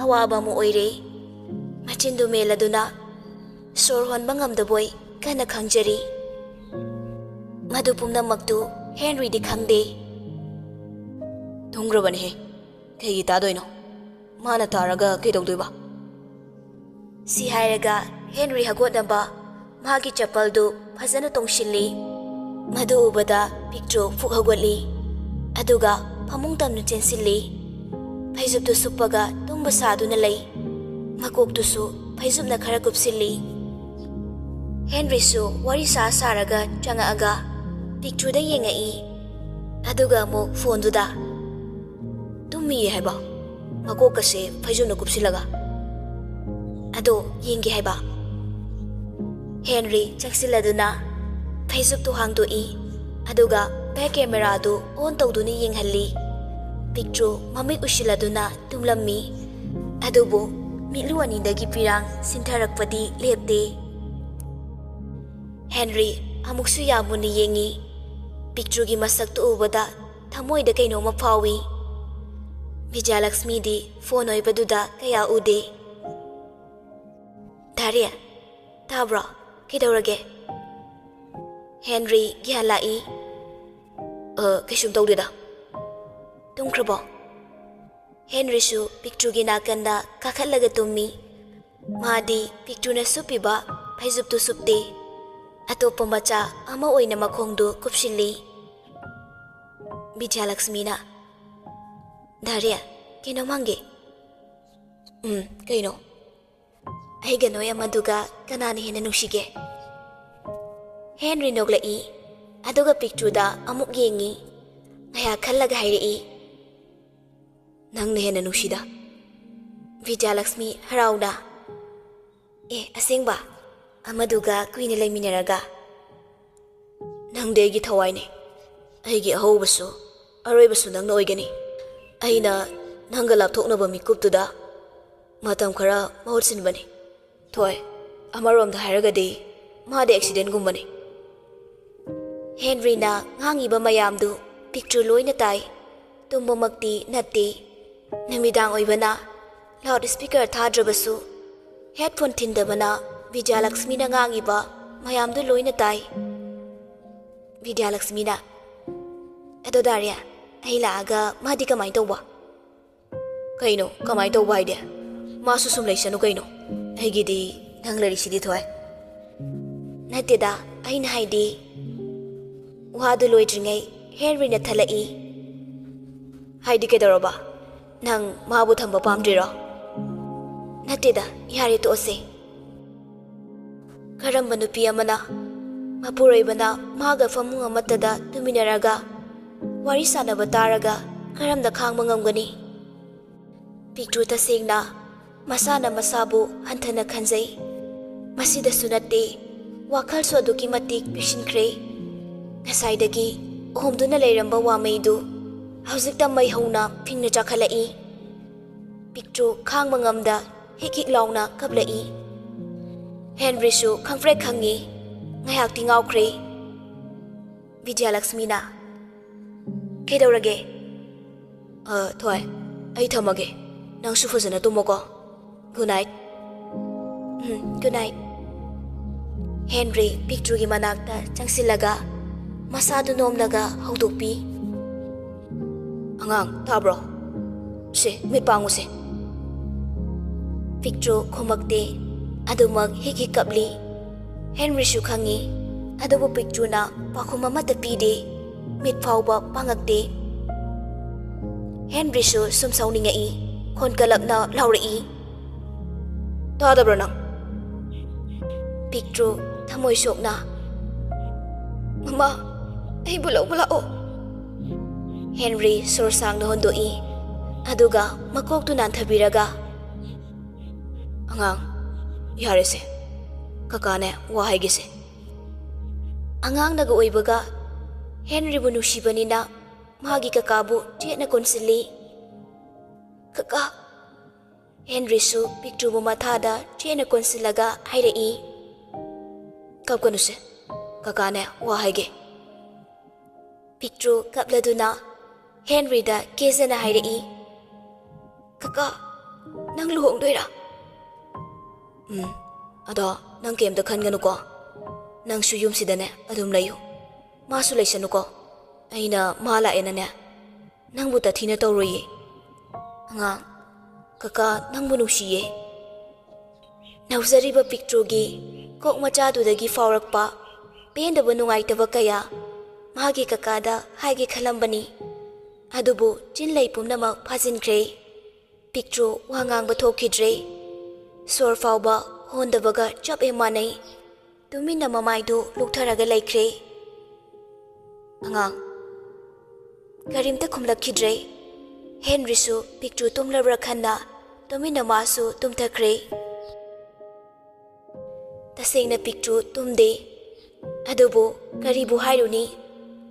ꯑꯋꯥꯕ ꯑꯃ ꯑꯣꯏꯔꯦ꯫ ꯃꯆꯤꯟꯗꯨ ꯃꯦꯜꯂꯗꯨꯅ ꯁꯣꯔ ꯍꯣꯟꯕ ꯉꯝꯗꯕꯣꯏ ꯀꯟꯅ ꯈꯪꯖꯔꯤ꯫ ꯃꯗꯨ ꯄꯨꯝꯅꯃꯛꯇꯨ ꯍꯦꯟꯔꯤꯗꯤ ꯈꯪꯗꯦ꯫ "ꯇꯨꯝꯈ꯭ꯔꯕꯅꯦꯍꯦ, ꯀꯩꯒꯤ ꯇꯥꯗꯣꯏꯅꯣ? ꯃꯥꯅ ꯇꯥꯔꯒ ꯀꯩꯗꯧꯗꯣꯏꯕ?" ꯁꯤ ꯍꯥꯏꯔꯒ ꯍꯦꯟꯔꯤ ꯍꯧꯒꯠꯅꯕ ꯃꯥꯒꯤ ꯆꯄꯜꯗꯨ ꯐꯖꯅ ꯇꯣꯡꯁꯤꯜꯂꯤ꯫ ꯃꯗꯨ ꯎꯕꯗ ꯄꯤꯛꯇ꯭ꯔꯨ ꯐꯨꯛ ꯍꯧꯒꯠꯂꯤ, ꯑꯗꯨꯒ ꯐꯃꯨꯡ ꯇꯝꯅ ꯆꯦꯟꯁꯤꯜꯂꯤ꯫ ꯐꯩꯖꯨꯞꯇꯨ ꯁꯨꯞꯄꯒ ꯇꯨꯝꯕ ꯁꯥꯗꯨꯅ ꯂꯩ꯫ ꯃꯀꯣꯛꯇꯨꯁꯨ ꯐꯩꯖꯨꯞꯅ ꯈꯔ ꯀꯨꯞꯁꯤꯜꯂꯤ꯫ ꯍꯦꯟꯔꯤꯁꯨ ꯋꯥꯔꯤ ꯁꯥ ꯁꯥꯔꯒ ꯆꯪꯉꯛꯑꯒ ꯄꯤꯛꯇ꯭ꯔꯨꯗ ꯌꯦꯡꯉꯛꯏ, ꯑꯗꯨꯒ ꯑꯃꯨꯛ ꯐꯣꯟꯗꯨꯗ꯫ "ꯇꯨꯝꯃꯤꯌꯦ ꯍꯥꯏꯕ, ꯃꯀꯣꯛꯀꯁꯦ ꯐꯩꯖꯨꯞꯅ ꯀꯨꯞꯁꯤꯜꯂꯒ꯫ ꯑꯗꯣ ꯌꯦꯡꯒꯦ ꯍꯥꯏꯕ?" ꯍꯦꯟꯔꯤ ꯆꯪꯁꯤꯜꯂꯗꯨꯅ ꯐꯩꯖꯨꯞꯇꯨ ꯍꯥꯡꯗꯣꯛꯏ, ꯑꯗꯨꯒ ꯕꯦꯛ ꯀꯦꯃꯦꯔꯥꯗꯨ ꯑꯣꯟ ꯇꯧꯗꯨꯅ ꯌꯦꯡꯍꯜꯂꯤ꯫ ꯄꯤꯛꯇ꯭ꯔꯨ ꯃꯃꯤꯠ ꯎꯏꯁꯤꯜꯂꯗꯨꯅ ꯇꯨꯝꯂꯝꯃꯤ, ꯑꯗꯨꯕꯨ ꯃꯤꯠꯂꯨ ꯑꯅꯤꯗꯒꯤ ꯄꯤꯔꯥꯡ ꯁꯤꯟꯊꯔꯛꯄꯗꯤ ꯂꯦꯞꯇꯦ꯫ ꯍꯦꯟꯔꯤ ꯑꯃꯨꯛꯁꯨ ꯌꯥꯝ ꯃꯨꯟꯅ ꯌꯦꯡꯉꯤ꯫ ꯄꯤꯛꯇ꯭ꯔꯨꯒꯤ ꯃꯁꯛꯇꯨ ꯎꯕꯗ ꯊꯃꯣꯏꯗ ꯀꯩꯅꯣꯝꯃ ꯐꯥꯎꯏ꯫ ꯕꯤꯖꯌꯂꯛꯁꯃꯤꯗꯤ ꯐꯣꯟ ꯑꯣꯏꯕꯗꯨꯗ ꯀꯌꯥ ꯎꯗꯦ꯫ "ꯗꯥꯔꯦ, ꯇꯥꯕ꯭ꯔꯣ? ꯀꯩꯗꯧꯔꯒꯦ?" ꯍꯦꯟꯔꯤ ꯒ꯭ꯌꯥꯟ ꯂꯥꯛꯏ꯫ "ꯑ, ꯀꯩꯁꯨꯝ ꯇꯧꯗꯦꯗ꯫ ꯇꯨꯝꯈ꯭ꯔꯕꯣ?" ꯍꯦꯟꯔꯤꯁꯨ ꯄꯤꯛꯇ꯭ꯔꯨꯒꯤ ꯅꯥꯀꯟꯗ ꯀꯥꯈꯠꯂꯒ ꯇꯨꯝꯃꯤ꯫ ꯃꯥꯗꯤ ꯄꯤꯛꯇ꯭ꯔꯨꯅ ꯁꯨꯞꯄꯤꯕ ꯐꯩꯖꯨꯞꯇꯨ ꯁꯨꯞꯇꯦ꯫ ꯑꯇꯣꯞꯄ ꯃꯆꯥ ꯑꯃ ꯑꯣꯏꯅ ꯃꯈꯣꯡꯗꯨ ꯀꯨꯞꯁꯤꯜꯂꯤ꯫ ꯕꯤꯖꯌꯂꯛꯁꯃꯤꯅ, "ꯗꯥꯔꯦ, ꯀꯩꯅꯣꯝ ꯍꯪꯒꯦ꯫" "ꯎꯝ, ꯀꯩꯅꯣ?" "ꯑꯩꯒ ꯅꯣꯏ ꯑꯃꯗꯨꯒ ꯀꯅꯥꯅ ꯍꯦꯟꯅ ꯅꯨꯡꯁꯤꯒꯦ?" ꯍꯦꯟꯔꯤ ꯅꯣꯛꯂꯛꯏ, ꯑꯗꯨꯒ ꯄꯤꯛꯇ꯭ꯔꯨꯗ ꯑꯃꯨꯛ ꯌꯦꯡꯉꯤ꯫ ꯉꯥꯏꯍꯥꯛ ꯈꯜꯂꯒ ꯍꯥꯏꯔꯛꯏ, "ꯅꯪꯅ ꯍꯦꯟꯅ ꯅꯨꯡꯁꯤꯗ꯫" ꯕꯤꯗ꯭ꯌꯥꯂꯛꯁꯃꯤ ꯍꯔꯥꯎꯅ, "ꯑꯦ, ꯑꯁꯦꯡꯕ? ꯑꯃꯗꯨꯒ ꯀꯨꯏꯅ ꯂꯩꯃꯤꯟꯅꯔꯒ?" "ꯅꯪꯗꯤ ꯑꯩꯒꯤ ꯊꯋꯥꯏꯅꯤ꯫ ꯑꯩꯒꯤ ꯑꯍꯧꯕꯁꯨ ꯑꯔꯣꯏꯕꯁꯨ ꯅꯪꯅ ꯑꯣꯏꯒꯅꯤ꯫ ꯑꯩꯅ ꯅꯪꯒ ꯂꯥꯞꯊꯣꯛꯅꯕ ꯃꯤꯀꯨꯞꯇꯨꯗ ꯃꯇꯝ ꯈꯔ ꯃꯍꯨꯠ ꯁꯤꯟꯕꯅꯤ꯫ ꯊꯣꯏ, ꯑꯃꯔꯣꯝꯗ ꯍꯥꯏꯔꯒꯗꯤ ꯃꯥꯗꯤ ꯑꯦꯛꯁꯤꯗꯦꯟꯒꯨꯝꯕꯅꯤ꯫" ꯍꯦꯟꯔꯤꯅ ꯉꯥꯡꯉꯤꯕ ꯃꯌꯥꯝꯗꯨ ꯄꯤꯛꯇ꯭ꯔꯨ ꯂꯣꯏꯅ ꯇꯥꯏ꯫ ꯇꯨꯝꯕꯃꯛꯇꯤ ꯅꯠꯇꯦ꯫ ꯅꯨꯃꯤꯗꯥꯡ ꯑꯣꯏꯕꯅ ꯂꯥꯎꯗ ꯁ꯭ꯄꯤꯀꯔ ꯊꯥꯗ꯭ꯔꯕꯁꯨ ꯍꯦꯗꯐꯣꯟ ꯊꯤꯟꯗꯕꯅ ꯕꯤꯗ꯭ꯌꯥꯂꯛꯁꯃꯤꯅ ꯉꯥꯡꯉꯤꯕ ꯃꯌꯥꯝꯗꯨ ꯂꯣꯏꯅ ꯇꯥꯏ꯫ ꯕꯤꯗ꯭ꯌꯥꯂꯛꯁꯃꯤꯅ, "ꯑꯗꯣ ꯗꯥꯔꯤꯌꯥ, ꯑꯩ ꯂꯥꯛꯑꯒ ꯃꯥꯗꯤ ꯀꯃꯥꯏꯅ ꯇꯧꯕ? ꯀꯩꯅꯣ, ꯀꯃꯥꯏꯅ ꯇꯧꯕ ꯍꯥꯏꯗꯤ? ꯃꯥꯁꯨ ꯁꯨꯝ ꯂꯩꯁꯅꯨ ꯀꯩꯅꯣ꯫ ꯑꯩꯒꯤꯗꯤ ꯅꯪ ꯂꯩꯔꯤꯁꯤꯗꯤ ꯊꯣꯏ꯫ ꯅꯠꯇꯦꯗ, ꯑꯩꯅ ꯍꯥꯏꯗꯤ, ꯋꯥꯗꯨ ꯂꯣꯏꯗ꯭ꯔꯤꯉꯩ ꯍꯦꯟꯔꯤꯅ ꯊꯠꯂꯛꯏ꯫ ꯍꯥꯏꯗꯤ ꯀꯩꯗꯧꯔꯕ? ꯅꯪ ꯃꯥꯕꯨ ꯊꯝꯕ ꯄꯥꯝꯗ꯭ꯔꯤꯔꯣ? ꯅꯠꯇꯦꯗ, ꯌꯥꯔꯦ, ꯇꯣꯛꯑꯁꯦ꯫ ꯀꯔꯝꯕ ꯅꯨꯄꯤ ꯑꯃꯅ ꯃꯄꯨꯔꯣꯏꯕꯅ ꯃꯥꯒ ꯐꯃꯨꯡ ꯑꯃꯠꯇꯗ ꯇꯨꯃꯤꯟꯅꯔꯒ ꯋꯥꯔꯤ ꯁꯥꯟꯅꯕ ꯇꯥꯔꯒ ꯀꯔꯝꯅ ꯈꯥꯡꯕ ꯉꯝꯒꯅꯤ? ꯄꯤꯛꯇ꯭ꯔꯨ ꯇꯁꯦꯡꯅ ꯃꯁꯥꯅ ꯃꯁꯥꯕꯨ ꯍꯟꯊꯅ ꯈꯟꯖꯩ꯫ ꯃꯁꯤꯗꯁꯨ ꯅꯠꯇꯦ, ꯋꯥꯈꯜꯁꯨ ꯑꯗꯨꯛꯀꯤ ꯃꯇꯤꯛ ꯄꯤꯛꯁꯤꯟꯈ꯭ꯔꯦ꯫ ꯉꯁꯥꯏꯗꯒꯤ ꯎꯍꯨꯝꯗꯨꯅ ꯂꯩꯔꯝꯕ ꯋꯥꯃꯩꯗꯨ ꯍꯧꯖꯤꯛꯇ ꯃꯩ ꯍꯧꯅ ꯐꯤꯡꯅ ꯆꯥꯈꯠꯂꯛꯏ꯫ ꯄꯤꯛꯇ꯭ꯔꯨ ꯈꯥꯡꯕ ꯉꯝꯗ ꯍꯤꯛ ꯍꯤꯛ ꯂꯥꯎꯅ ꯀꯞꯂꯛꯏ꯫ ꯍꯦꯟꯔꯤꯁꯨ ꯈꯪꯄ꯭ꯔꯦꯛ ꯈꯪꯉꯤ꯫ ꯉꯥꯏꯍꯥꯛꯇꯤ ꯉꯥꯎꯈ꯭ꯔꯦ꯫ ꯕꯤꯗ꯭ꯌꯥꯂꯛꯁꯃꯤꯅ, "ꯀꯩꯗꯧꯔꯒꯦ?" "ꯑ, ꯊꯣꯏ, ꯑꯩ ꯊꯝꯃꯒꯦ꯫ ꯅꯪꯁꯨ ꯐꯖꯅ ꯇꯨꯝꯃꯣꯀꯣ꯫ Good night." "ꯎꯝ, good night." ꯍꯦꯟꯔꯤ ꯄꯤꯛꯇ꯭ꯔꯨꯒꯤ ꯃꯅꯥꯛꯇ ꯆꯪꯁꯤꯜꯂꯒ ꯃꯁꯥꯗꯨ ꯅꯣꯝꯂꯒ ꯍꯧꯗꯣꯛꯄꯤ꯫ "ꯑꯉꯥꯡ, ꯇꯥꯕ꯭ꯔꯣ? ꯁꯦ, ꯃꯤꯠ ꯄꯥꯡꯉꯨꯁꯦ꯫" ꯄꯤꯛꯇ꯭ꯔꯨ ꯈꯨꯝꯃꯛꯇꯦ꯫ ꯑꯗꯨꯃꯛ ꯍꯤꯛ ꯍꯤꯛ ꯀꯞꯂꯤ꯫ ꯍꯦꯟꯔꯤꯁꯨ ꯈꯪꯉꯤ꯫ ꯑꯗꯨꯕꯨ ꯄꯤꯛꯇ꯭ꯔꯨꯅ ꯄꯥꯎꯈꯨꯝ ꯑꯃꯠꯇ ꯄꯤꯗꯦ꯫ ꯃꯤꯠ ꯐꯥꯎꯕ ꯄꯥꯡꯉꯛꯇꯦ꯫ ꯍꯦꯟꯔꯤꯁꯨ ꯁꯨꯝ ꯁꯥꯎꯅꯤꯡꯉꯛꯏ꯫ ꯈꯣꯟ ꯀꯜꯂꯞꯅ ꯂꯥꯎꯔꯛꯏ꯫ "ꯇꯥꯗꯕ꯭ꯔꯣ ꯅꯪ?" ꯄꯤꯛꯇ꯭ꯔꯨ ꯊꯃꯣꯏ ꯁꯣꯛꯅ, "ꯃꯃꯥ, ꯑꯩꯕꯨ ꯂꯧꯕ ꯂꯥꯛꯑꯣ꯫" ꯍꯦꯟꯔꯤ ꯁꯣꯔ ꯁꯥꯡꯅ ꯍꯣꯟꯗꯣꯛꯏ꯫ ꯑꯗꯨꯒ ꯃꯀꯣꯛꯇꯨ ꯅꯥꯟꯊꯕꯤꯔꯒ, "ꯑꯉꯥꯡ, ꯌꯥꯔꯦꯁꯦ꯫ ꯀꯀꯥꯅꯦ ꯋꯥ ꯍꯥꯏꯒꯦꯁꯦ꯫" ꯑꯉꯥꯡꯅꯒ ꯑꯣꯏꯕꯒ ꯍꯦꯟꯔꯤꯕꯨ ꯅꯨꯡꯁꯤꯕꯅꯤꯅ ꯃꯥꯒꯤ ꯀꯀꯥꯕꯨ ꯆꯦꯠꯅ ꯀꯣꯟꯁꯤꯜꯂꯤ꯫ "ꯀꯀꯥ꯫" ꯍꯦꯟꯔꯤꯁꯨ ꯄꯤꯛꯇ꯭ꯔꯨꯕꯨ ꯃꯊꯥꯗ ꯆꯦꯠꯅ ꯀꯣꯟꯁꯤꯜꯂꯒ ꯍꯥꯏꯔꯛꯏ꯫ "ꯀꯞꯀꯅꯨꯁꯦ, ꯀꯀꯥꯅꯦ ꯋꯥ ꯍꯥꯏꯒꯦ꯫" ꯄꯤꯛꯇ꯭ꯔꯨ ꯀꯞꯂꯗꯨꯅ ꯍꯦꯟꯔꯤꯗ ꯀꯦꯖꯅ ꯍꯥꯏꯔꯛꯏ, "ꯀꯀꯥ, ꯅꯪ ꯂꯨꯍꯣꯡꯗꯣꯏꯔꯥ?" "ꯎꯝ, ꯑꯗꯣ ꯅꯪ ꯀꯩꯝꯇ ꯈꯟꯒꯅꯨꯀꯣ꯫ ꯅꯪꯁꯨ ꯌꯨꯝꯁꯤꯗꯅꯦ ꯑꯗꯨꯝ ꯂꯩꯌꯨ꯫ ꯃꯥꯁꯨ ꯂꯩꯁꯅꯨꯀꯣ꯫ ꯑꯩꯅ ꯃꯥ ꯂꯥꯛꯑꯦꯅꯅꯦ ꯅꯪꯕꯨ ꯇꯊꯤꯅ ꯇꯧꯔꯣꯏꯌꯦ꯫ ꯑꯉꯥꯡ, ꯀꯀꯥ ꯅꯪꯕꯨ ꯅꯨꯡꯁꯤꯌꯦ꯫ ꯅꯧꯖꯔꯤꯕ ꯄꯤꯛꯇ꯭ꯔꯨꯒꯤ ꯀꯣꯛ ꯃꯆꯥꯗꯨꯗꯒꯤ ꯐꯥꯎꯔꯛꯄ ꯄꯦꯟꯗꯕ ꯅꯨꯡꯉꯥꯏꯇꯕ ꯀꯌꯥ ꯃꯥꯒꯤ ꯀꯀꯥꯗ ꯍꯥꯏꯒꯦ ꯈꯜꯂꯝꯕꯅꯤ꯫ ꯑꯗꯨꯕꯨ ꯆꯤꯟ ꯂꯩ ꯄꯨꯝꯅꯃꯛ ꯐꯥꯖꯤꯟꯈ꯭ꯔꯦ꯫ ꯄꯤꯛꯇ꯭ꯔꯨ ꯋꯥ ꯉꯥꯡꯕ ꯊꯣꯛꯈꯤꯗ꯭ꯔꯦ꯫ ꯁꯣꯔ ꯐꯥꯎꯕ ꯍꯣꯟꯗꯕꯒ ꯆꯞ ꯍꯦꯛ ꯃꯥꯟꯅꯩ꯫ ꯇꯨꯃꯤꯟꯅ ꯃꯃꯥꯏꯗꯨ ꯂꯨꯛꯊꯔꯒ ꯂꯩꯈ꯭ꯔꯦ꯫ ꯑꯉꯥꯡ꯫ ꯀꯔꯤꯝꯇ ꯈꯨꯝꯂꯛꯈꯤꯗ꯭ꯔꯦ꯫ ꯍꯦꯟꯔꯤꯁꯨ ꯄꯤꯛꯇ꯭ꯔꯨ ꯇꯨꯝꯂꯕ꯭ꯔꯥ ꯈꯟꯅ ꯇꯨꯃꯤꯟꯅ ꯃꯥꯁꯨ ꯇꯨꯝꯊꯈ꯭ꯔꯦ꯫ ꯇꯁꯦꯡꯅ ꯄꯤꯛꯇ꯭ꯔꯨ ꯇꯨꯝꯗꯦ꯫ ꯑꯗꯨꯕꯨ ꯀꯔꯤꯕꯨ ꯍꯥꯏꯔꯨꯅꯤ?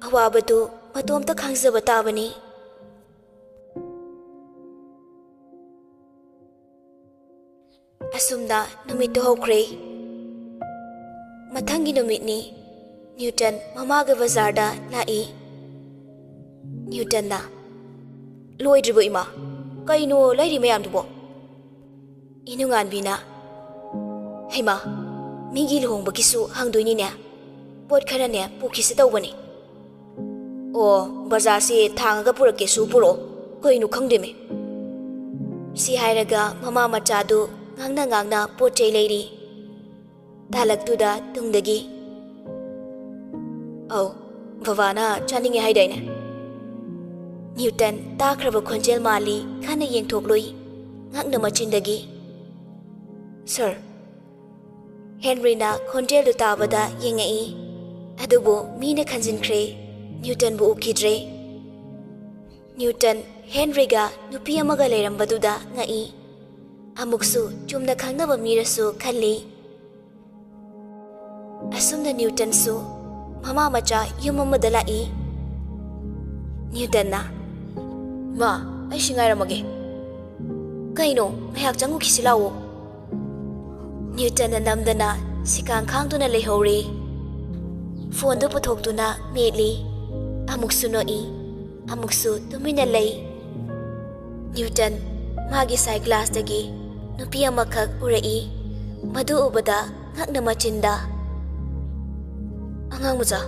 ꯑꯋꯥꯕꯗꯨ ꯃꯇꯣꯝꯇ ꯈꯥꯡꯖꯕ ꯇꯥꯕꯅꯤ꯫ ꯑꯁꯨꯝꯅ ꯅꯨꯃꯤꯠꯇꯨ ꯍꯧꯈ꯭ꯔꯦ꯫ ꯃꯊꯪꯒꯤ ꯅꯨꯃꯤꯠꯅꯤ꯫ ꯅ꯭ꯌꯨꯇꯟ ꯃꯃꯥꯒ ꯕꯖꯥꯔꯗ ꯂꯥꯛꯏ꯫ ꯅ꯭ꯌꯨꯇꯟꯅ, "ꯂꯣꯏꯗ꯭ꯔꯤꯕꯣ ꯏꯃꯥ? ꯀꯩꯅꯣ ꯂꯩꯔꯤ ꯃꯌꯥꯝꯗꯨꯕꯣ?" ꯏꯅꯨꯉꯥꯟꯕꯤꯅ, "ꯍꯩꯃꯥ, ꯃꯤꯒꯤ ꯂꯨꯍꯣꯡꯕꯒꯤꯁꯨ ꯍꯪꯗꯣꯏꯅꯤꯅꯦ꯫ ꯄꯣꯠ ꯈꯔꯅꯦ ꯄꯨꯈꯤꯁꯦ ꯇꯧꯕꯅꯤ꯫" "ꯑꯣ, ꯕꯖꯥꯔꯁꯦ ꯊꯥꯡꯉꯒ ꯄꯨꯔꯛꯀꯦꯁꯨ ꯄꯨꯔꯛꯑꯣ, ꯀꯩꯅꯣ ꯈꯪꯗꯦꯃꯦ꯫" ꯁꯤ ꯍꯥꯏꯔꯒ ꯃꯃꯥ ꯃꯆꯥꯗꯨ ꯉꯥꯡꯅ ꯉꯥꯡꯅ ꯄꯣꯠ ꯆꯩ ꯂꯩꯔꯤ꯫ ꯇꯥꯂꯛꯇꯨꯗ ꯇꯨꯡꯗꯒꯤ, "ꯑꯧ, ꯕꯕꯥꯅ ꯆꯥꯅꯤꯡꯉꯦ ꯍꯥꯏꯗꯥꯏꯅꯦ?" ꯅ꯭ꯌꯨꯇꯟ ꯇꯥꯈ꯭ꯔꯕ ꯈꯣꯟꯖꯦꯜ ꯃꯥꯜꯂꯤ ꯈꯟꯅ ꯌꯦꯡꯊꯣꯛꯂꯨꯏ꯫ ꯉꯛꯅ ꯃꯆꯤꯟꯗꯒꯤ, "ꯁꯥꯔ꯫" ꯍꯦꯟꯔꯤꯅ ꯈꯣꯟꯖꯦꯜꯗꯨ ꯇꯥꯕꯗ ꯌꯦꯡꯉꯛꯏ꯫ ꯑꯗꯨꯕꯨ ꯃꯤꯅ ꯈꯟꯖꯤꯟꯈ꯭ꯔꯦ꯫ ꯅ꯭ꯌꯨꯇꯟꯕꯨ ꯎꯈꯤꯗ꯭ꯔꯦ꯫ ꯅ꯭ꯌꯨꯇꯟ ꯍꯦꯟꯔꯤꯒ ꯅꯨꯄꯤ ꯑꯃꯒ ꯂꯩꯔꯝꯕꯗꯨꯗ ꯉꯛꯏ꯫ ꯑꯃꯨꯛꯁꯨ ꯆꯨꯝꯅ ꯈꯪꯅꯕ ꯃꯤꯔꯁꯨ ꯈꯜꯂꯤ꯫ ꯑꯁꯨꯝꯅ ꯅ꯭ꯌꯨꯇꯟꯁꯨ ꯃꯃꯥ ꯃꯆꯥ ꯌꯨꯝ ꯑꯃꯗ ꯂꯥꯛꯏ꯫ ꯅ꯭ꯌꯨꯇꯟꯅ, "ꯃꯥ, ꯑꯩ ꯁꯤ ꯉꯥꯏꯔꯝꯃꯒꯦ꯫" "ꯀꯩꯅꯣ, ꯉꯥꯏꯍꯥꯛ ꯆꯪꯉꯨꯈꯤꯁꯤ ꯂꯥꯛꯑꯣ꯫" ꯅ꯭ꯌꯨꯇꯟꯅ ꯅꯝꯗꯅ ꯁꯤꯀꯥꯡ ꯈꯥꯡꯗꯨꯅ ꯂꯩꯍꯧꯔꯦ꯫ ꯐꯣꯟꯗꯨ ꯄꯨꯊꯣꯛꯇꯨꯅ ꯃꯦꯠꯂꯤ꯫ ꯑꯃꯨꯛꯁꯨ ꯅꯣꯛꯏ, ꯑꯃꯨꯛꯁꯨ ꯇꯨꯃꯤꯟꯅ ꯂꯩ꯫ ꯅ꯭ꯌꯨꯇꯟ ꯃꯥꯒꯤ ꯁꯥꯏ ꯒ꯭ꯂꯥꯁꯇꯒꯤ ꯅꯨꯄꯤ ꯑꯃꯈꯛ ꯎꯔꯛꯏ꯫ ꯃꯗꯨ ꯎꯕꯗ ꯉꯛꯅ ꯃꯆꯤꯟꯗ, "ꯑꯉꯥꯡ ꯃꯆꯥ,